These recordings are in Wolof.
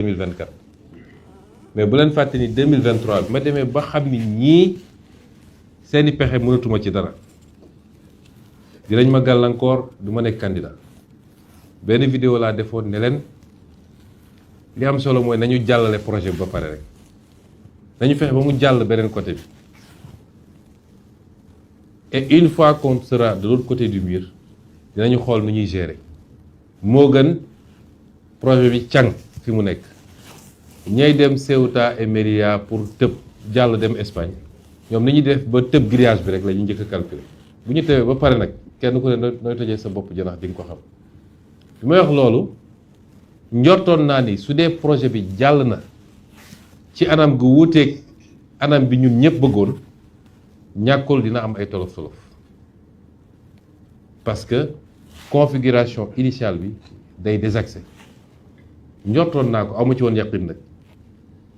2024 mais bu leen fàtte ni 2023 bi ma demee ba xam ni ñii seeni pexe mënatuma ci dara dinañ ma gàllankoor du ma nekk candidat benn vidéo laa defoon ne leen li am solo mooy nañu jàllale projet bi ba pare rek nañu fexe ba mu jàll beneen côté bi et une fois qu'on sera de l'autre côté du mur dinañu xool nu ñuy gérer moo gën projet bi càng fi mu nekk ñay dem Ceuta et Melilla pour tëb jàll dem Espagne ñoom ni ñuy def ba tëb grillage bi rek la ñu njëkk a calculer bu ñu tewee ba pare nag kenn ku ne nooy tojee sa bopp janax di nga ko xam bi may wax loolu njortoon naa ni su dee projet bi jàll na ci anam gu wuuteeg anam bi ñun ñëpp bëggoon ñàkkul dina am ay tolof tolof parce que configuration initiale bi day désaxé njortoon naa ko amu ci woon yàqin nag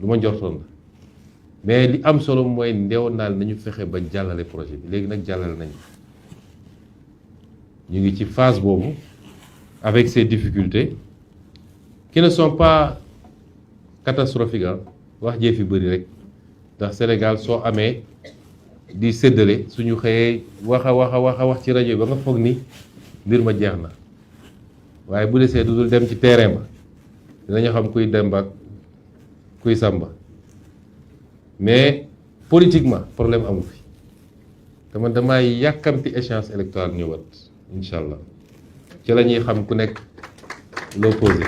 lu ma njortoon la mais li am solo mooy ndew naal nañu fexe ba jàllale projet bi léegi nag jàllale nañu ñu ngi ci phase boobu avec ces difficultés qui ne sont pas catastrophiques wax jee fi bëri rek ndax Sénégal soo amee di séddale suñu xëyee wax a wax ci rajo ba nga foog ni mbir ma jeex na waaye bu desee du dul dem ci terrain ba dinañu xam kuy Demba ak kuy Samba mais politiquement problème amu fi te man damay yàkkamti échéance électorale ñëwaat incha allah ci la ñuy xam ku nekk l'opposé